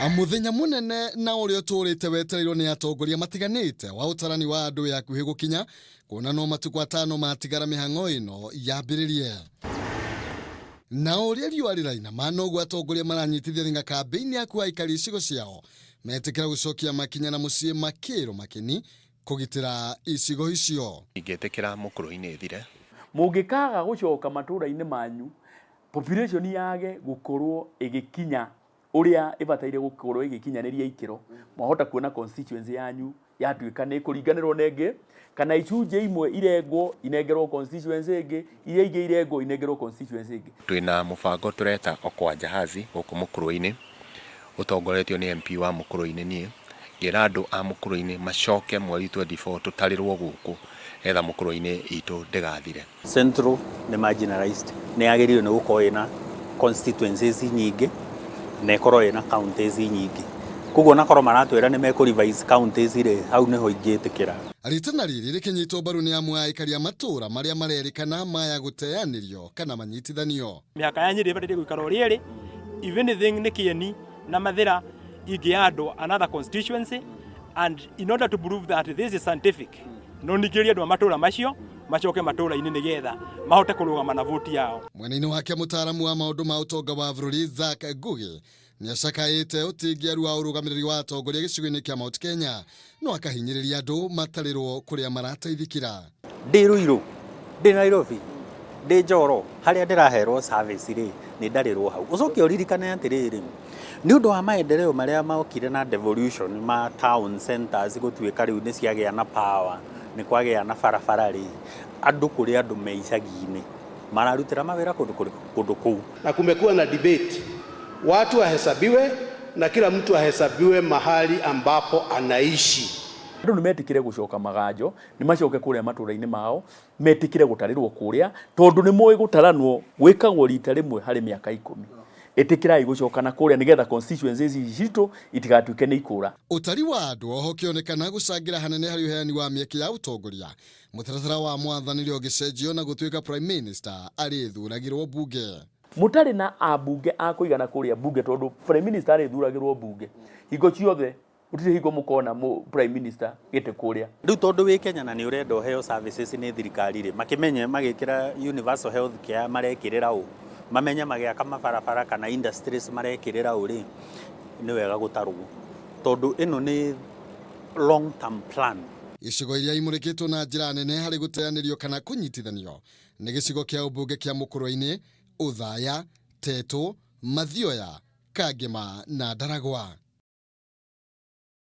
Mũthenya mũnene na ũrĩa ũtũrĩte wetereirwo nĩ atongoria matiganĩte wa ũtarani wa andũ wĩ hakuhĩ gũkinya, kuona no matukũ atano matigara mĩhang'o ĩno yambĩrĩrie. Na ũrĩa riũa rĩrainama noguo atongoria maranyitithia thing'a kambĩini ya kuoha aikari icigo ciao metĩkĩra gũcokia makinya na mũciĩ makĩrwo makĩni kũgitĩra icigo icio. Ingĩtĩkĩra mũkũrũ-inĩ ĩthire. Mũngĩkaaga gũcoka matũũra-inĩ manyu, population yage gũkorwo ĩgĩkinya ũrĩa ĩbataire gũkorwo ĩgĩkinyanĩria ikĩro, mwahota kuona constituency yanyu yatuĩka nĩ ĩkũringanĩrwo na ĩngĩ, kana icunjĩ imwe irengwo inengerwo constituency ĩngĩ, iria ingĩ irengwo inengerwo constituency ĩngĩ. Twĩna mũbango tũreta Okoa Jahazi gũkũ Mũkũrwe-inĩ, ũtongoretio nĩ MP wa Mũkũrwe-inĩ niĩ, ngĩra andũ a Mũkũrwe-inĩ macoke mweri 24 tũtarĩrwo gũkũ nĩgetha Mũkũrwe-inĩ itũ ndĩgathire. Central nĩ marginalized, nĩ yagĩrĩirwo nĩ gũkorwo ĩna constituencies nyingĩ na ĩkorwo ĩna counties nyingĩ. Koguo onakorwo maratwĩra nĩ mekũ revise counties rĩ, hau nĩho ingĩtĩkĩra. Ritana rĩrĩ rĩkĩnyitwo mbaru nĩ amwe a aikari a matũũra marĩa marerĩkana maya gũteanĩrio kana manyitithanio. Mĩhaka ya Nyĩrĩ ĩbataire gũikara ũrĩa ĩrĩ, if anything nĩ Kĩeni na Mathĩra ingĩ another constituency, and in order to prove that this is scientific, no ningĩrĩrie andũ a matũũra macio macoke matũũra-inĩ nĩgetha mahote kũrũgama na voti yao. Mwena-inĩ wake mũtaaramu wa maũndũ ma ũtonga wa bũrũri Zack Ngugi nĩacakaĩte ũtingiaru wa ũrũgamĩrĩri wa atongoria gĩcigo-inĩ kĩa Mount Kenya no akahinyĩrĩria andũ matarĩrwo kũrĩa marateithĩkĩra. Ndĩ Ruiru, ndĩ Nairobi, ndĩ Njoro, harĩa ndĩraherwo service rĩ, nĩ ndarĩrwo hau. Ũcoke ũririkane atĩrĩrĩ, nĩ ũndũ wa maendeleo marĩa mokire na devolution ma town centers gũtuĩka rĩu nĩ ciagĩa na power, nĩ kwagĩa na barabara rĩ, andũ kũrĩ andũ me icagi-inĩ mararutĩra mawĩra kũndũ kũndũ kũu. Na kumekuwa na debate, watu wahesabiwe na kila mtu ahesabiwe mahali ambapo anaishi. Andũ nĩ metĩkĩre gũcoka maganjo, nĩ macoke kũrĩa matũũra-inĩ mao, metĩkĩre gũtarĩrwo kũrĩa, tondũ nĩ moĩ gũtaranwo gwĩkagwo rita rĩmwe harĩ mĩaka 10. Ĩtĩkĩrai gũcoka na kũrĩa nĩgetha constituencies citũ itigatuĩke nĩ ikũra. Ũtari wa andũ oho ũkĩonekana gũcangĩra hanene harĩ ũheani wa mĩeke ya ũtongoria. Mũtaratara wa mwathanĩre ũgĩcenjio na gũtuĩka Prime Minister arĩthuragĩrwo mbunge. Mũtarĩ na ambunge a kũigana kũrĩa mbunge, tondũ Prime Minister arĩthuragĩrwo mbunge hingo ciothe, gũtirĩ hingo mũkona Prime Minister gĩtĩ kũrĩa. Rĩu tondũ wĩ Kenya na nĩ ũrenda ũheo services nĩ thirikari rĩ, makĩmenye magĩkĩra universal health care marekĩrĩra ũ, mamenye magĩaka mabarabara kana industries marekĩrĩra ũ rĩ, nĩ wega gũtarwo tondũ ĩno nĩ long term plan. Icigo iria imũrĩkĩtwo na njĩra nene harĩ gũteanĩrio kana kũnyitithanio nĩ gĩcigo kĩa ũmbunge kĩa Mũkũrwe-inĩ, Othaya, Tetu, Mathioya, Kangema na Ndaragwa.